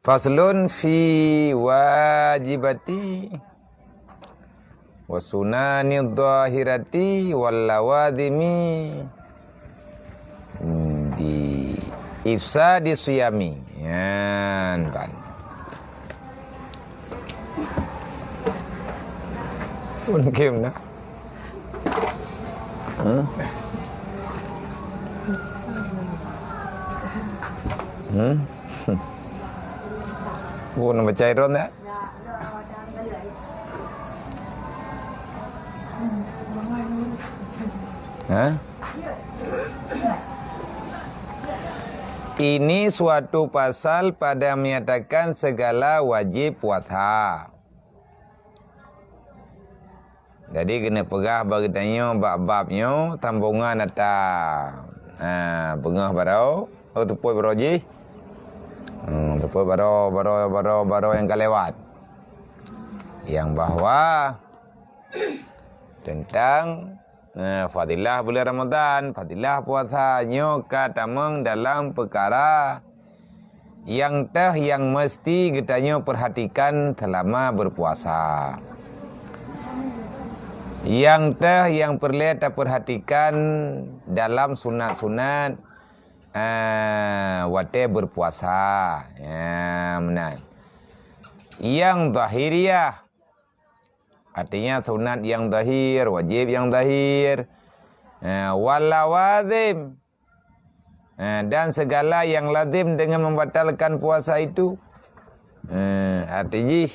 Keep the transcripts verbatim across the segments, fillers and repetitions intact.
Faslun fi wajibati wa sunani dhahirati wal lawazimi bi ifsadi suyami. Nyan kan. Pun game dah. Huh? Hmm? Oh, nak baca Iron tak? Ha? Ini suatu pasal pada menyatakan segala wajib puasa. Jadi keuneuk peugah bak geutanyoe bak bab nyoe sambongan ata, ha, beungoh baroe, oh, teupot baroe jih. Hmm, teupot baroe, baroe, baroe, baroe nyang ka lewat. Nyang bahwa teuntang, eh, fadilah buleuen Ramadhan, fadilah puasa nyoe ka tamong dalam peukara nyang teuh nyang meusti geutanyoe peurhatikan seulama beupuasa. Nyang teuh nyang peureulée tapeurhatikan dalam sunat-sunat, eh, watée beupuasa. Ya, meunan. Nyang zahiriyah, artinya sunat nyang zahir, wajéb nyang zahir. Eh, wal lawazim, eh, dan segala yang lazim dengan membatalkan puasa itu. Eh, arti jih,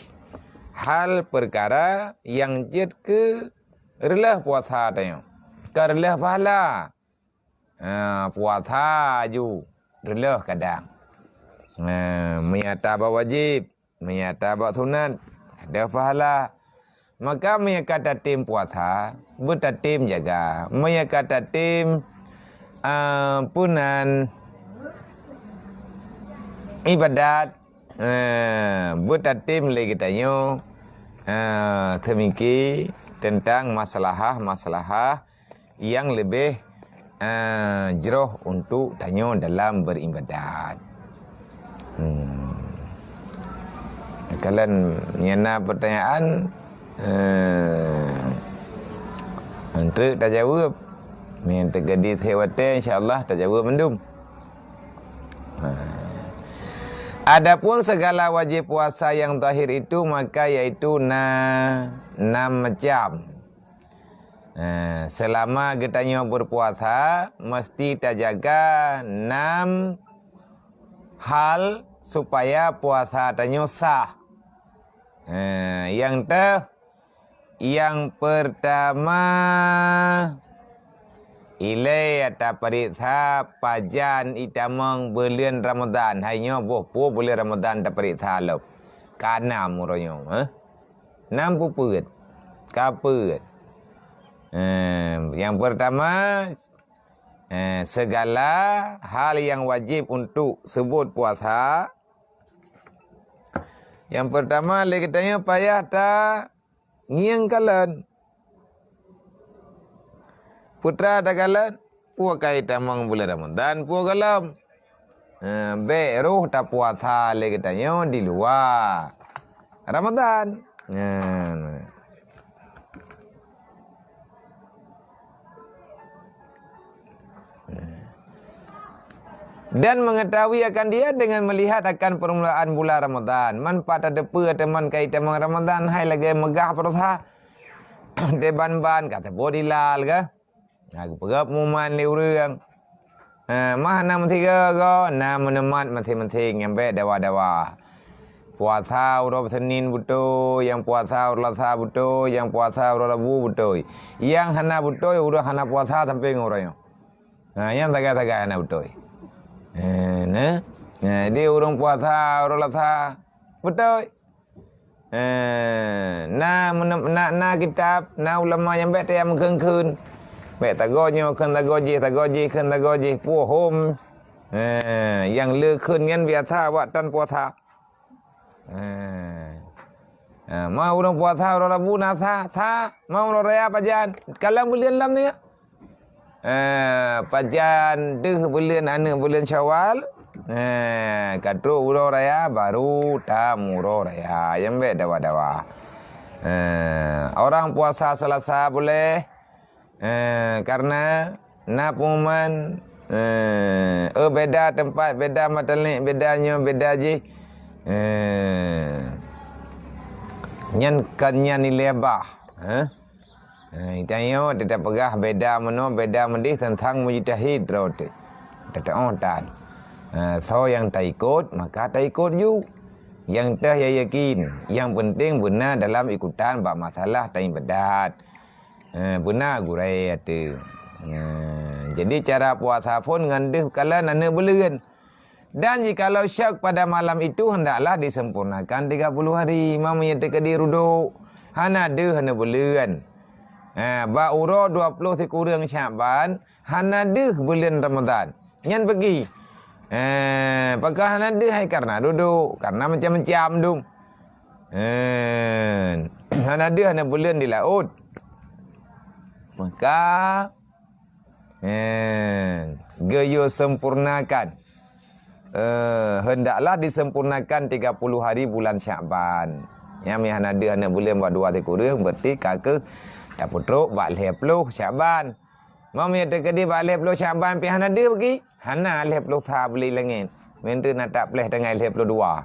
hal peukara nyang jeuet keu reuloh puasa tanyoe. Ka reuloh pahala. Eh, puasa aju reuloh kadang. Eh, meunyo ata bak wajéb, meunyo ata bak sunat, ada pahala. Maka meunyo ka tatem puasa, beutatem jaga. Meunyo ka tatem, eh, peunan ibadat, eh, beutatem lé geutanyoe, eh, seumiki teuntang masalah-masalah nyang leubeh, eh, jroh untuk tanyoe dalam beribadat. Hmm. Kalon nyang na pertanyaan, eh, untuk tajaweueb. Nyang teujadi sewate, insya Allah tajaweueb mandum. Ha. Adapun segala wajib puasa yang zahir itu, maka yaitu na enam macam. Eh, selama geutanyoe berpuasa, mesti tajaga enam hal supaya puasa tanyoe sah. Eh, nyang teuh, nyang pertama, ilée tapeuriksa pajan itamong buleuen Ramadhan. Hai nyoe boh peue buleuen Ramadhan tapeuriksa lom. Ka nam uroe nyoe, eh? Nam peue peuet? Ka peuet? Eh, nyang pertama, eh, segala hal yang wajib untuk seubot puasa. Nyang pertama, lé geutanyoe payah ta ngieng kalon. Peue teuma takalon, peue ka itamong buleuen Ramadhan, peue gohlom. Eh, bék roh tapuasa lé geutanyoe di luwa Ramadhan. Nyan. Dan mengetahui akan dia dengan melihat akan permulaan bulan Ramadhan. Man pat tateupeue teuma ka itamong Ramadhan, hai lagée meugah peurasa. Di ban-ban ka teupeue dilal ka. Nah, geupeugah pengumuman lé ureuëng. Ha, mah na meusigoe-goe, na meuneumat maséng-maséng nyang bék dawa-dawa. Puasa uroe Senin beutôi, nyang puasa uroe Lasa beutôi, nyang puasa uroe Rabu beutôi. Nyang hana beutôi, ureuëng hana puasa sampoe ngon uroe nyoe. Ha, nyang sagai-sagai hana beutôi. Eh, nah. Nah, jadi ureuëng puasa uroe Lasa beutôi. Eh, na, na, na kitab, na ulama nyang bék tajak meukheun-kheun. Bék tagoe nyoe kheun tagoe jih, tagoe jih kheun tagoe jih, puhom. Eh, nyang le kheun nyan biasa awak tan puasa. Eh. Eh, ma ureuëng puasa uroe Rabu na sa, sa, ma uroe raya pajan. Kalon buleuen lam ni. Eh, pajan deuh buleuen aneuëk buleuen Syawal, Eh, ka trok uroe raya, baru tam uroe raya. Nyang bèk dawa-dawa. Eh, orang puasa Selasa boleh, eh, karena na pengumuman, eh, eh, beda tempat, beda matalik, beda nyoe, beda jih. Eh, nyan kan nyan nilai bah. Eh? Ha, tanyoe teutab peugah beda meunoe, beda meudeh teuntang mujtahid droe teuh. Teutab tan. Ha, soe nyang taikot, maka taikot ju. Nyang teuh ya yakin. Nyang penting beuna dalam ikutan bak masalah taibadat. Ha, beuna gurée ateueh. Ha, jadi cara puasa phon ngon deuh kalon aneuk buleuen. Dan jikalau syok pada malam itu, hendaklah disempurnakan tiga puluh hari. Meunyoe teukeudi rudok, hana deuh hana buleuen. Ha, bak uroe dua puluh sikureueng Syakban, hana deuh buleuen Ramadhan. Nyan peugi. Eh, pakon hana deuh hai karena rudok, karena macam-macam dum. Eh, hana deuh hana buleuen di laôt. Maka, Eh, geuyue sempurnakan. Eh, hendaklah disempurnakan tiga puluh hari bulan Syakban. Nyang meuhana deuh aneuk buleuen bak dua sikureueng, berarti ka keuh tapeutrok bak lhèe ploh Syakban. Meunyoe teukeudi bak lhèe ploh Syakban pih hana deuh bagi, hana lhèe ploh sa buleuen langèt. Menteri na tak pleh teungai lhèe ploh dua.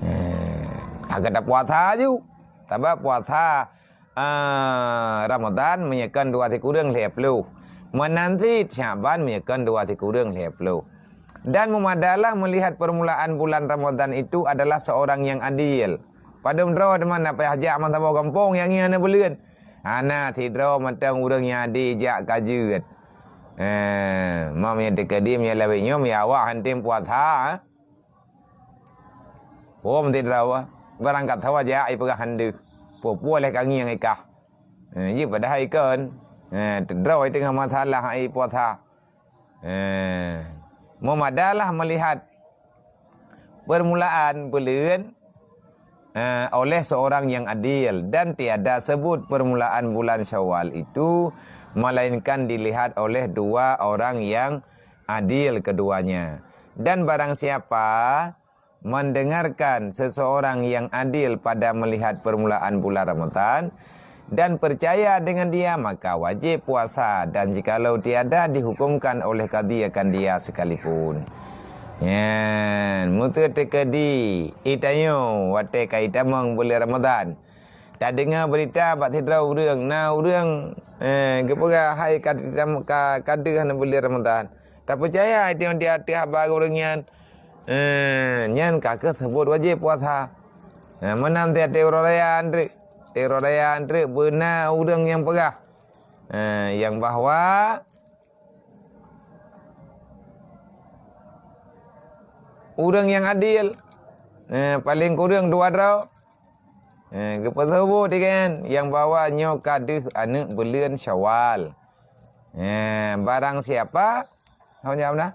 Eh, ka keuh tapuasa ju. Sabab puasa Ah, Ramadhan meunyoe kon dua sikureueng lhèe ploh. Meunan cit Syakban meunyoe kon dua sikureueng lhèe ploh. Dan meumadalah meulihat peurmulaan bulan Ramadhan itu adalah seorang yang adil. Padum droe teuma na payah jak meusaboh gampông nyang ngieng aneuk buleuen. Hana sidroe mantong ureueng nyang adil jak ka jeuet. Eh, meunyoe teukeudi meunyoe lawét nyoe meunyoe awak hantom puasa, eh. Phom sidroe, barangkasoe jak ipeugah han deuh. Peue-peue lé ka ngieng ikah. Eh, jih padahai kon. Eh, sidroe teungoh masalah ai puasa. Eh, meumadalah meulihat peurmulaan buleuen, eh, oleh seorang yang adil dan tiada sebut permulaan bulan Syawal itu melainkan dilihat oleh dua orang yang adil keduanya. Dan barang siapa mendengarkan seseorang yang adil pada melihat permulaan bulan Ramadhan dan percaya dengan dia, maka wajib puasa, dan jikalau tiada, dihukumkan oleh kadhi akan dia sekalipun. Nyan, meuteukeudi itanyoe watée ka itamong buleuen Ramadhan, tadeungoe beurita bak sidroe ureuëng, na ureuëng, eh, geupeugah hai ka, ka, ka deuh hana buleuen Ramadhan. Tapeucaya itanyoe di ateueh haba ureuëng nyan. Eh, nyan ka keuh seubot wajéb puasa. Eh, meunan tieb-tieb uroe raya treuk, tieb uroe raya treuk beuna ureuëng nyang peugah, eh, nyang bahwa ureuëng nyang adil, eh, paleng kureueng dua droe, eh, geupeuseubot lagée nyan, nyang bahwa nyoe ka deuh aneuëk buleuen Syawal. Eh, barang siapa, ho jaweueb na?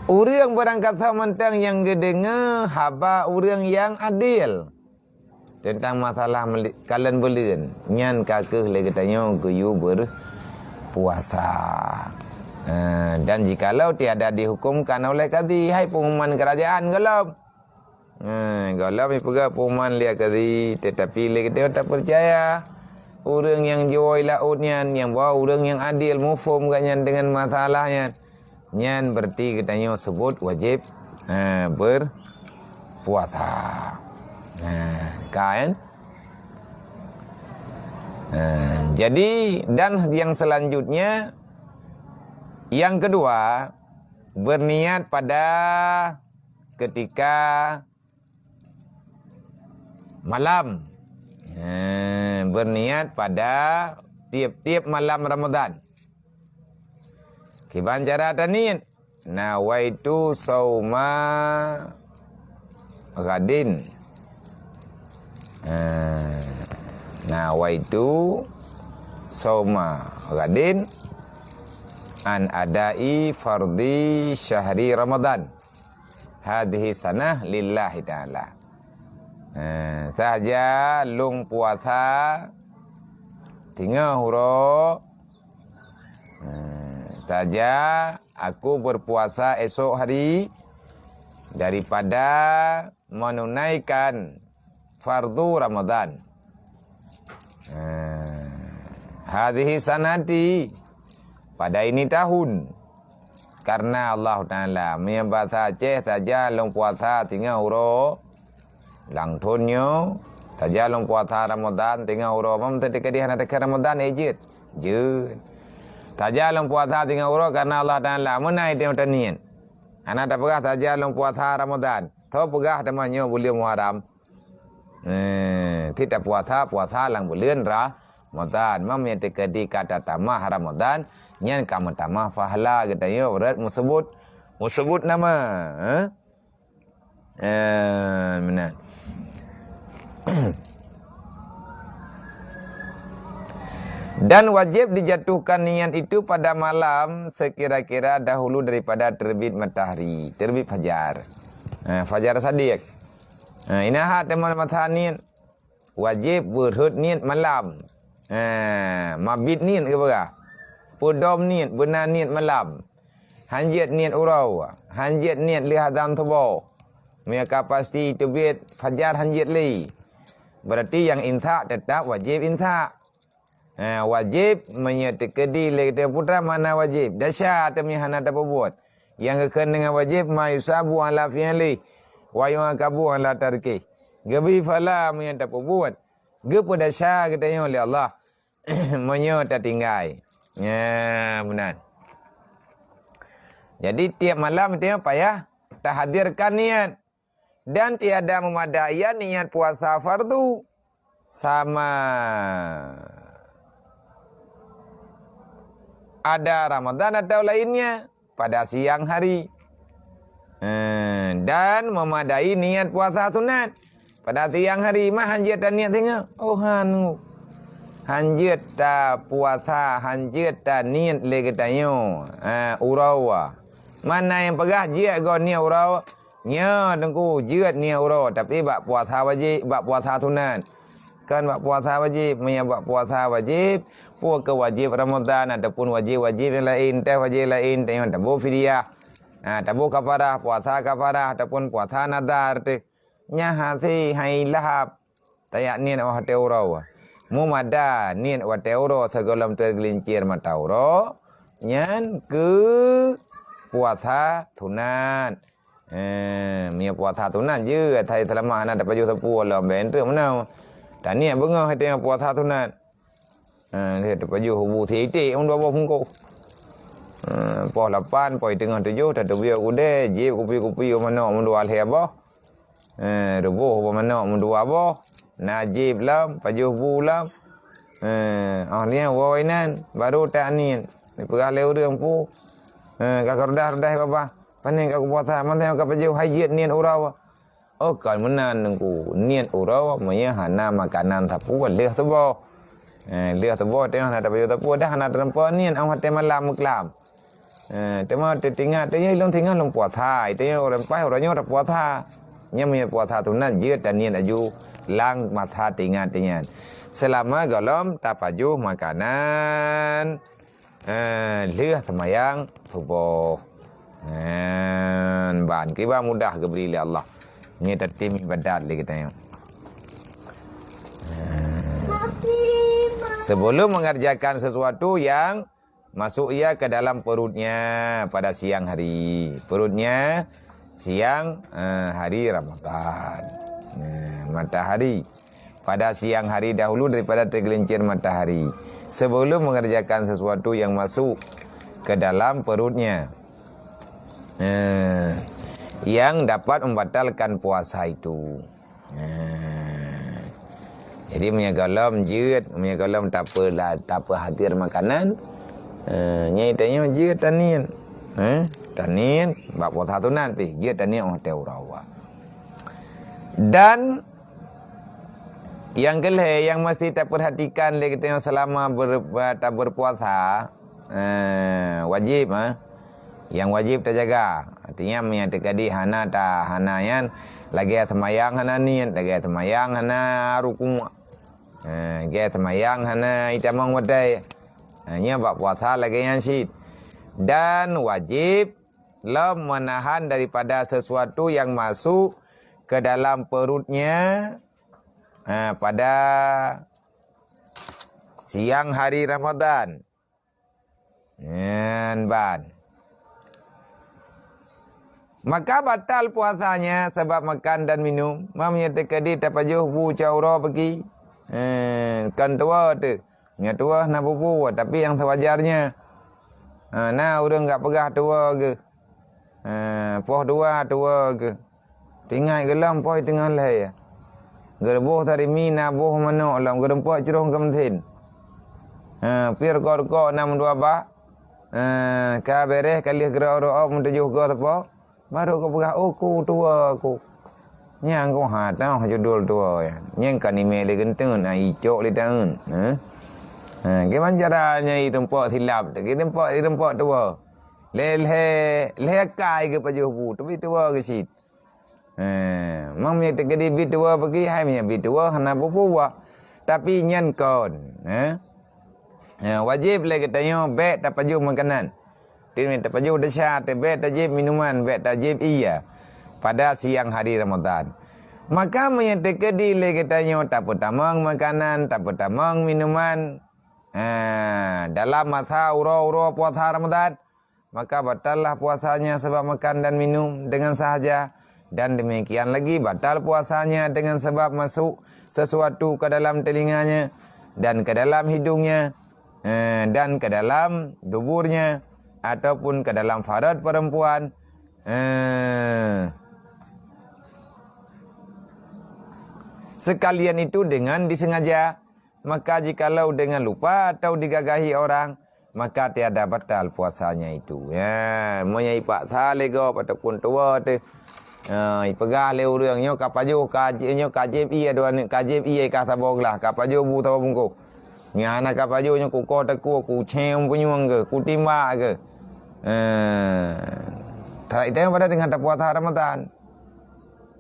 Ureuëng barangkasoe mantong nyang geudeungoe haba ureuëng nyang adil teuntang masalah meuli-, kalon buleuen, nyan ka keuh lé geutanyoe geuyue berpuasa. Eh, dan jikalau tiada dihukumkan oleh kadhi, hai pengumuman kerajaan gohlom. Eh, gohlom ipeugah pengumuman lé kadhi, tetapi lé geutanyoe tapeucaya ureuëng nyang jiwoe laôt nyan, nyang bahwa ureuëng nyang adil, muphom geuhnyan deungon masalah nyan. Nyan berarti geutanyoe seubot wajéb, eh, berpuasa. Nah, kan? Nah, jadi, dan yang selanjutnya, yang kedua, berniat pada ketika malam. Eh, berniat pada tieb-tieb malam Ramadhan. Kiban cara taniet, nawaitu sauma ghadin. Eh, nawaitu sauma ghadin an adai fardhi syahri Ramadhan hadhihi sanah lillahi ta'ala. Eh, sahaja lôn puasa singoh uroe, eh, saja aku berpuasa esok hari daripada menunaikan fardu Ramadan. Ha, hadhihi sanati, pada ini tahun. Karena Allah Taala, meunyoe basa Aceh saja lôn puasa singoh uroe, lam thon nyoe saja lôn puasa Ramadan singoh uroe, mam teuka di hana teuka Ramadan, eh, jeuet. Jeuet. Saja lôn puasa singoh uroe karena Allah Taala, meunan teuh taniet. Hana tapeugah saja lôn puasa Ramadan. Tho peugah teuma nyoe buleuen Muharram. Eh, kita puasa, puasa lam buleuen Ra-, Ramadan. Mam nyang teukeudi ka tatamah Ramadan, nyan ka meutamah pahala geutanyoe, berarti meuseubut, meuseubut nama, eh? Eh, meunan. Dan wajib dijatuhkan niat itu pada malam sekira-kira dahulu daripada terbit matahari, terbit fajar. Eh, fajar sadiq. Ha, ina hak teuma masa niet. Wajéb beurhot niet malam. Ha, mabit niet geupeugah. Peudom niet, beuna niet malam. Hanjeuet niet uroe, hanjeuet niet lheueh azan suboh. Meunyoe ka pasti teubiet fajar hanjeuet lé. Berarti nyang imsak teutap wajéb imsak. Ha, wajéb meunyoe teukeudi lé geutanyoe putra makna wajéb. Desya teuma hana tapeubuet. Nyang geukheun deungon wajéb, ma yusabu ala fi'lih, wa yu'aqabu ala tarkih. Geubri pahala meunyoe tapeubuet. Geupeudesya geutanyoe lé Allah meunyoe tatinggai. Nya, meunan. Jadi, tiep malam geutanyoe payah tahadirkan niet. Dan tiada memadai niat puasa fardu sama ada Ramadan atau lainnya pada siang hari. Eh, dan memadai niat puasa sunat pada siang hari. Mah hanjeuet taniat singoh. Oh, hanu. Hanjeuet tapuasa, hanjeuet taniat lé geutanyoe. Eh, uroe. Mana nyang peugah jeuet goe niet uroe? Nyoe Teungku, jeuet niet uroe, tapi bak puasa wajéb, bak puasa sunat. Kon bak puasa wajéb. Meunyoe bak puasa wajéb, peue keu wajéb Ramadan ataupun wajéb-wajéb nyang laén, teuh wajéb laén, teuh nyoe taboh fidyah. Ha, taboh kafarah, puasa kafarah ataupun puasa nazar teuh. Nyan hase hai lahap. Tajak niet watée uroe. Meumada niet watée uroe sigohlom teugeulincir mata uroe, nyan keu puasa sunat. Eh, meunyoe puasa sunat jeuet, hai seulama hana tapajoh sapeue lom, bèk treuk meunoe. Taniet beungoh watée puasa sunat. Eh, lheueh tapajoh bu sitik, meudua boh bungkôh. Eh, poh lapan, poh teungoh tujoh, tateubiet keudè, jieb kupi-kupi manok meudua lhèe boh. Eh, ruboh boh manok meudua boh, na jieb lom, pajoh bu lom. Eh, oh, nyan woe inan, baru taniet. Dipeugah lé ureueng pu. Eh, ka keureudah-reudah babah. Pané ka kupuasa, mantong ka pajoh, hai jeuet niet uroe. Oh, kon meunan Teungku, niet uroe meunyoe hana makanan sapeue lheueh suboh. Eh, lheueh suboh teungoh hana tapajoh sapeue, dah hana teurimpa niet, 'oh watèe malam meuklam. Eh, teuma teuingat, teungoh lôn singoh lôn puasa, teungoh ureueng paih uroe nyoe tapuasa. Nyan meunyoe puasa sunat jeuet taniet laju lam masa teuingat nyan. Seulama gohlom tapajoh makanan, eh, lheueh seumayang suboh. Eh, ban kiban mudah geubri lé Allah. Nyoe tatem ibadat lé geutanyoe. Eh, sebelum mengerjakan sesuatu yang masuk ia ke dalam perutnya pada siang hari. Perutnya siang, eh, hari Ramadan. Eh, matahari. Pada siang hari dahulu daripada tergelincir matahari. Sebelum mengerjakan sesuatu yang masuk ke dalam perutnya. Eh, yang dapat membatalkan puasa itu. Ha. Jadi, meunyoe gohlom jeuet, meunyoe gohlom tapeula-, tapeuhadir makanan, ha, nyan tanyoe jeuet taniet. Ha? Taniet, bak puasa sunat pih, jeuet taniet watèe uroe. Dan nyang keulhèe nyang mesti tapeurhatikan lé geutanyoe seulama ber-, tabeurpuasa, eh, wajéb, eh. Nyang wajéb tajaga. Artinya, meunyoe teukeudi hana ta-, hana nyan, lagèe seumayang hana niet, lagèe seumayang hana rukuk. Eh, lagèe seumayang hana itamong watèe. Eh, nyan bak puasa lagèe nyan cit. Dan wajib lom menahan daripada sesuatu yang masuk ke dalam perutnya, ha, pada siang hari Ramadan. Nyan ban. Maka batal puasanya sabab makan dan minum. Meunyoe teukeudi tapajoh bu cot uroe peuki. Eh, kon tuwoe teuh. Meunyoe tuwoe hana peue-peue, tapi nyang sewajarnya. Ha, na ureuëng gak peugah tuwoe geuh. Ha, poh dua tuwoe geuh. Tingai geuh lom poh teungoh lhèe. Geureubôh sarimi na boh manok lom, geurumpok crueng keu meusen. Ha, pih rukok-rukok na meudua bak. Ha, ka bèrèh ka lheueh geurok-rok meutujoh goe sapo. Baru geupeugah, "Oh, ku tuwoe ku." Nyang ku ha teuh judul tuwoe nyan. Nyang ka nimé lé geunteuen, ha, icok lé taeun. Ha? Ha, kiban cara nyan i rumpok silap, i rumpok, i rumpok tuwoe. Lhèe, lhèe, lhèe akai geupajoh bu, tapi tuwoe geuh cit. Eh, meunyoe teukeudi bi tuwoe peuki, hai meunyoe bi tuwoe hana peue-peue. Tapi nyan kon, eh. Eh, wajéb lé geutanyoe bèk tapajoh makanan. Tapi meunyoe tapajoh desya, teuh bèk tajieb minuman, bèk tajieb ié pada siang hari Ramadan. Maka meunyoe teukeudi lé geutanyoe tapeutamong makanan, tapeutamong minuman, eh, dalam masa uroe-uroe puasa Ramadan, maka batallah puasanya sebab makan dan minum dengan sahaja, dan demikian lagi batal puasanya dengan sebab masuk sesuatu ke dalam telinganya dan ke dalam hidungnya, eh, dan ke dalam duburnya, ataupun ke dalam faraj perempuan, eh, sekalian itu dengan disengaja. Maka jikalau dengan lupa atau digagahi orang, maka tiada batal puasanya itu. Ya, meunyoe ipaksa lé gob ataupun tuwoe teuh, ha, ipeugah lé ureuëng, "Nyoe ka pajoh, ka ji-, nyoe ka jieb ié dua ni, ka jieb ié ka saboh glah, ka pajoh bu saboh bungkôh. Nyoe hana ka pajoh, nyoe kukoh takue, kucém punyueng keuh, kutimbak keuh." Ha, teuma pada teungoh tapuasa Ramadan.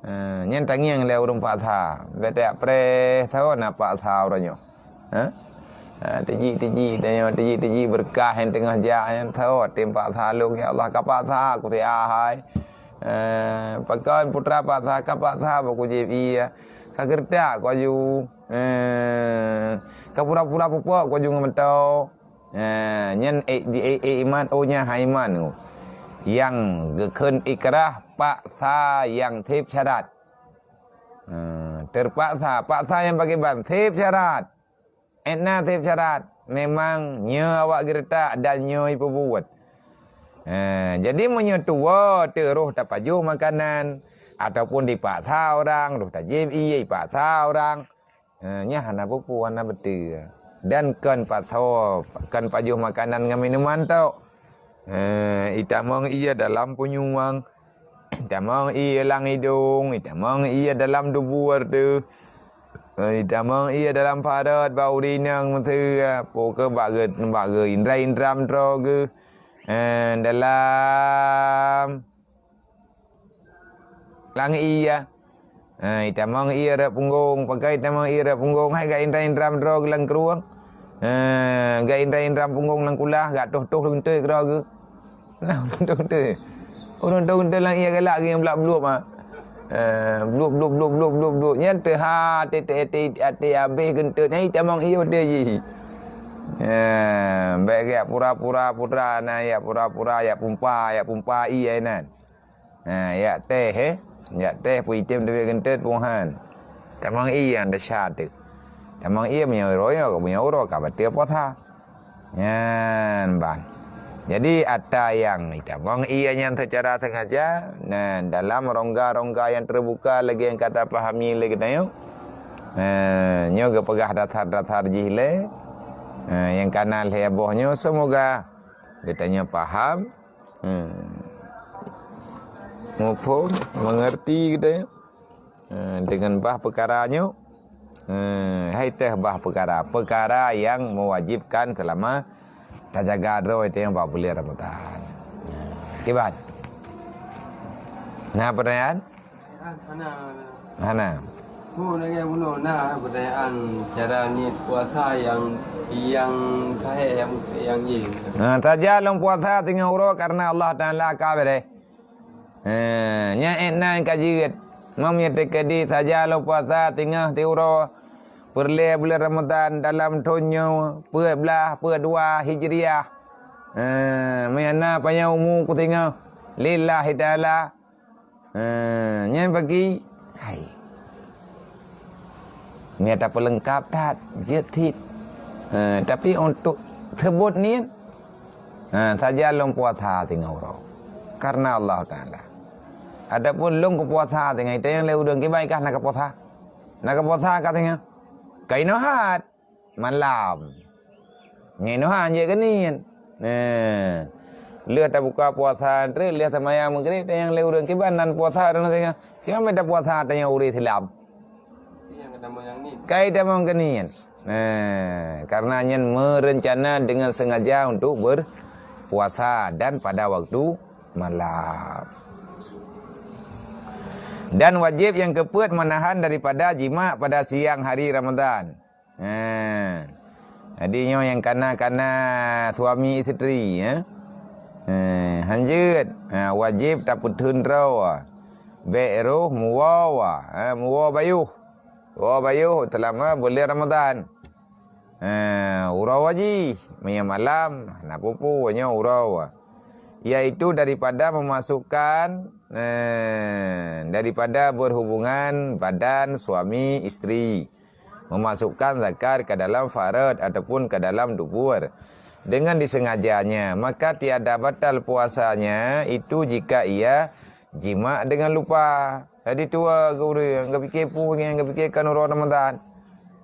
Ha, nyan tangieng lé ureuëng paksa. Bèk tajak preh saboh na paksa uroe nyoe. Ha? Ha, teuji-teuji tanyoe, teuji-teuji beureukat nyang teungoh jak nyan saboh tem paksa lôn, "Ya Allah, ka paksa ku siat hai." Ha, pakon putra paksa, ka paksa bak kujieb ié. Ka geureutak ku aju. Ha, ka pura-pura pupok ku aju ngon meuto. Eh, nyan, eh, di, eh, eh, iman, oh, nyan hai iman. Nyang geukheun ikrah paksa nyang sép syarat. Eh, teurpaksa, paksa nyang pakriban sép syarat. Ét na sép syarat. Memang nyoe awak geureutak dan nyoe ipeubuet. Eh, jadi meunyoe tuwoe teuh roh tapajoh makanan ataupun dipaksa orang, roh tajieb ié ipaksa orang, Ha, nyan hana peue-peue, hana beutôi. Dan kon pasoe, kon pajoh makanan ngon minuman tok. Ha, itamong ié dalam punyueng, itamong ié lam idong, itamong ié dalam dubur teuh. Ha, itamong ié dalam parot, bak ureueng inong miseue, ha, po keuh bak geu-, bak geu-, indra-indra meudroe geuh. Ha, dalam Langét ié. Ha, itamong ié rot punggong, pakai itamong ié rot punggong, hai gak indra-indra meudroe geuh lam krueng. Ha, gak indra-indra punggong lam kulah, gak toh-toh geunteut keudroe geuh. Nah, toh geunteut. Ureueng toh geunteut lam ié galak geuh nyang blak-bluek ah. Ha, bluek, bluek, bluek, bluek, bluek, bluek. Nyan teuh ha, até, até, até, até habéh geunteut. Nyan itamong ié watèe jih. Ha, bèk gak pura-pura putra, na, yak pura-pura, yak pumpa, yak pumpa ié nan. Ha, yak teh, eh. Yak teh peuitem teubiet geunteut punghan. Tamong ié nyang desya teuh. Tamong ié meunyoe uroe nyoe, meunyoe uroe ka bateue puasa. Nyan ban. Jadi, ata nyang itamong ié nyan secara sengaja, nan dalam rongga-rongga nyang terbuka lagèe nyang ka tapahami lé geutanyoe. Ha, nyoe geupeugah dasar-dasar jih lé. Ha, nyang kana lhèe boh nyoe, semoga geutanyoe paham. Hmm. Muphom, mengerti geutanyoe. Hmm, dengan bah peukara nyoe. Hmm, hai teuh bah peukara. Peukara nyang mewajibkan selama tajaga droe teuh bak buleuen Ramadhan. Hmm. Kiban? Na pertanyaan? Hana. Hana. Peue lagèe bunoe na peutanyaan cara niet puasa nyang, nyang sahih, nyang, nyang jih. Ha, saja lôn puasa singoh uroe karena Allah Taala ka beureh. Ha, nyan ék nan ka jeuet. Meunyoe teukeudi saja lôn puasa singoh siuroe peureulèe buleuen Ramadhan dalam thôn nyoe peuet blaih peuet dua Hijriah. Ha, meunyoe na panyang umu kusingoh lillahi taala. Ha, nyan bagi, hai. Nyan tapeuleungkap that, jeuet cit. Ha, tapi untuk seubut niet, ha, saja lôn puasa singoh uroe karena Allah Taala. Adapun lôn kupuasa singoh, itanyong lé ureueng, "Kiban kah na kapuasa? Na kapuasa kah singoh?" Ka inoe hat. Malam. Nyan inoe han jeuet keu niet. Nah. Lheueh tabuka puasa treuk, lheueh seumayang Maghrib, tanyong lé ureueng, "Kiban nan puasa ureueng singoh?" "Kiban beda puasa tanyong ureueng Islam?" Ka itamong keu niet. Nah, karena nyan merencana dengan sengaja untuk berpuasa dan pada waktu malam. Dan wajib nyang keupeuet menahan daripada jima pada siang hari Ramadan. Ha. Jadi nyoe nyang kana-kana suami isteri, ya. Ha, hanjeuet. Ha, wajib tapeutheun droe. Bèk roh muwoe, ha, muwoe bayoh. Muwoe bayoh seulama buleuen Ramadan. Ha, uroe jih, meunyoe malam, hana peue-peue nyoe uroe. Yaitu daripada memasukkan, eh, daripada berhubungan badan suami isteri. Memasukkan zakar ke dalam faraj ataupun ke dalam dubur dengan disengajanya, maka tiada batal puasanya itu jika ia jima dengan lupa. Jadi tuwo geuh ureueng, geupiké peue nyan, geupiké kan uroe Ramadan.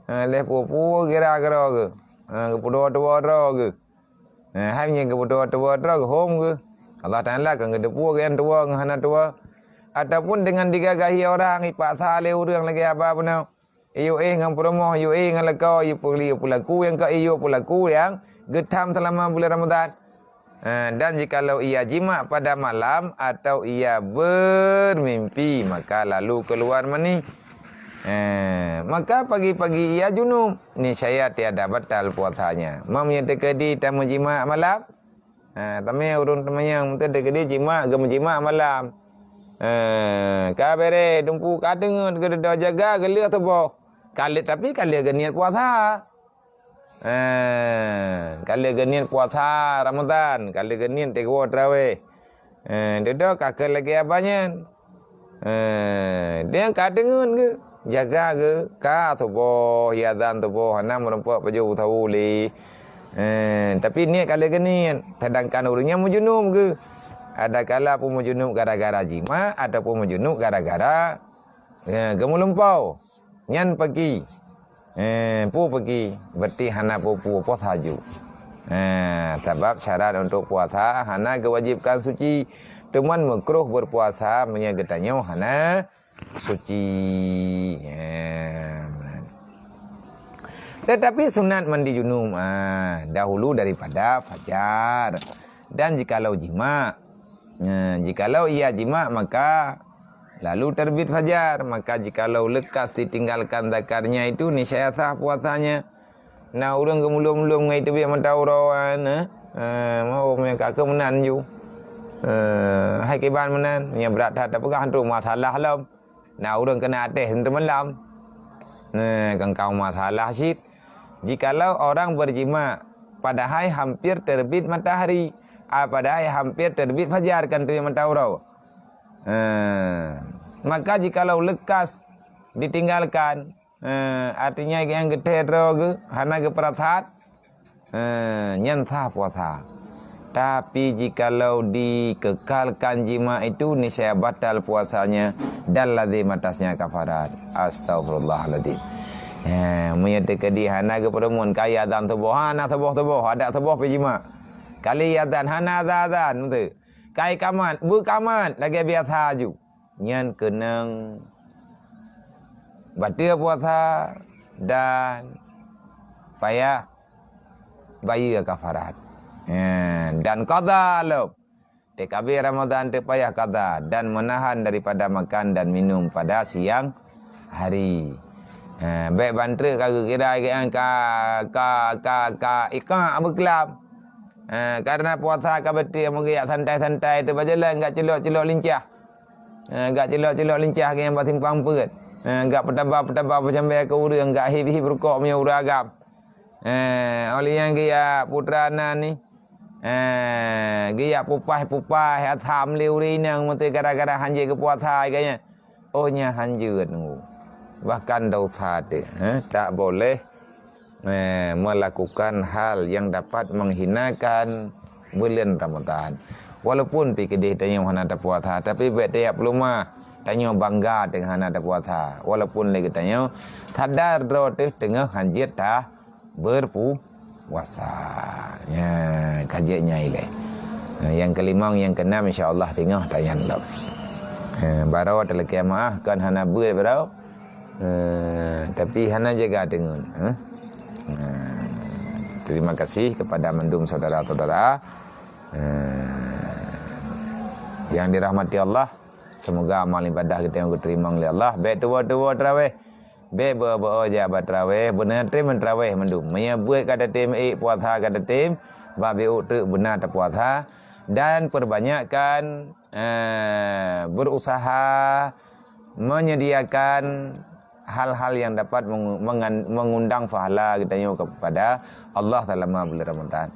Ha, lheueh peue-peue gira-gira geuh. Ha, geupeuduwa-duwa droe geuh. Ha, hai nyan geupeuduwa-duwa droe geuh hom geuh. Allah Taala kan geuteupeue keu nyang tuwo ngon hana tuwo. Ataupun dengan digagahi orang, ipaksa lé ureueng lagèe haba bunoe. Iyue éh ngon peurumoh, iyue éh ngon lakoe, iyue peuli-, peulaku nyang ka iyue peulaku nyang geutham seulama buleuen Ramadan. Eh, dan jikalau ia jima pada malam atau ia bermimpi, maka lalu keluar mani. Eh, maka pagi-pagi ia junub, niscaya tiada batal puasanya. Meunyoe teukeudi tameujima malam, Ha, tamé ureueng teumanyong, meuteudeh keudeh jimak, geumeujimak malam. Ha, ka bereh, dumpu ka teungeut, geududoe jaga, geuleueh tuboh. Ka lheueh, tapi ka lheueh geuniet puasa. Ha, ka lheueh geuniet puasa Ramadan, ka lheueh geuniet teungoh teurawéh. Ha, dudoe ka keu lagèe abah nyan. Eh, dia ka deungon geuh. Jaga geuh, ka tuboh, ya azan tuboh, hana meurumpok pajoh sahu lé. Eh, tapi niet ka lheueh geuniet, sedangkan ureueng nyan meujunub geuh. Adakala pun meujunub gara-gara jimak ataupun meujunub gara-gara, eh, geumeulumpau. Nyan peuki. Eh, peue peuki, berarti hana peue-peue, puasa ju. Eh, sabab syarat untuk puasa hana geuwajibkan suci, teuma meukruh berpuasa meunyoe geutanyoe hana suci. Eh. Tetapi sunat mandi junub, ah, dahulu daripada fajar. Dan jikalau jimak, eh, jikalau ia jimak, maka lalu terbit fajar, maka jikalau lekas ditinggalkan zakarnya itu, niscaya sah puasanya. Na ureueng geumulom-lom ngon teubiet mata uroe, eh, eh, mau meunyoe ka keu meunan ju. Eh, hai kiban meunan, nyan brat that tapeugah, hantu masalah lom. Na ureueng keuneuk até seumeulaam. Nah, kan ka masalah cit. Jikalau orang berjimak, padahai hampir terbit matahari, ah, padahai hampir terbit fajar, kan teubiet mata uroe. Eh, maka jikalau lekas ditinggalkan, eh, artinya nyang geuthèe droe geuh hana geupeurasat, eh, nyan sah puasa. Tapi jikalau dikekalkan jimak itu, niscaya batal puasanya dan lazim atasnya kafarat. Astagfirullahaladzim. Eh, meunyoe teukeudi hana geupeureumeun, ka azan suboh, hana suboh-suboh, adak suboh pih jimak. Ka lheueh azan, hana azan-azan, beutôi. Ka kamat, beukamat lagèe biasa ju. Nyan keunong bateue puasa dan payah bayeue kafarat. Eh, dan qadha lom. Teuk habéh Ramadan teuk payah qadha dan menahan daripada makan dan minum pada siang hari. Ha, bèk ban treuk ka geukira geuh ka, ka, ka, ka iqa beuklam. Ha, karena puasa ka beutôi meugeuyak santai-santai teuh bak jalan, gak culok-culok lincah. Ha, gak culok-culok lincah geuh nyang bak simpang peuet. Ha, gak peutaba-peutaba peucambée keu ureuëng, gak hib-hib rukok meunyoe ureuëng agam. Eh, óh lheueh nyan geuyak putra nan ni. Eh, geuyak pupaih-pupaih asam lé ureuëng inong meuteuh gara-gara hanjeuet geupuasa geuh nyan. Oh, nyan hanjeuet nunggu. Bahkan dosa teuh, eh, tak boleh, eh, melakukan hal yang dapat menghinakan bulan Ramadan. Walaupun pi keudeh tanyoe hana tapuasa, tapi bèk tajak peulumah. Tanyoe bangga teungoh hana tapuasa. Walaupun lé geutanyoe sadar droe teuh teungoh hanjeuet ta berpuasa. Ya, ka jeuet nyan ilée. Ha, nyang kelimong, nyang keenam, insya Allah teungoh tanyan lom. Ha, baroe talakée maah, kon hana beuet baroe. Ha, tapi hana jaga teungeut. Ha? Ha, terima kasih kepada mandum saudara-saudara. Ha, yang dirahmati Allah, semoga amal ibadah kita yang diterima oleh Allah. Bèk tuwoe-tuwoe tarawih. Bèk beu-beu jak bak tarawih, beuna trém tarawih mandum. Meunyoe beuet ka tatem ék, puasa ka tatem, bak beuet treuk beuna tapuasa dan perbanyakkan, eh, berusaha menyediakan hal-hal yang dapat mengu-, mengan-, mengundang pahala geutanyoe kepada Allah selama bulan Ramadan.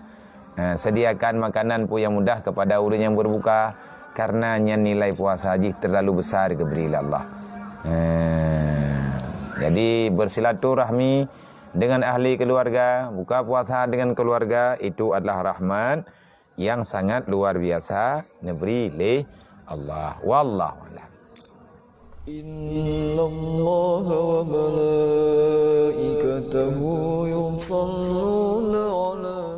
Ha, sediakan makanan pun yang mudah kepada ureuëng yang berbuka, karena nyan nilai puasa jih terlalu besar geubri lé Allah. Ha, jadi bersilaturahmi dengan ahli keluarga, buka puasa dengan keluarga itu adalah rahmat yang sangat luar biasa neubri lé Allah. Wallahu a'lam. إن الله وملائكته يصلون على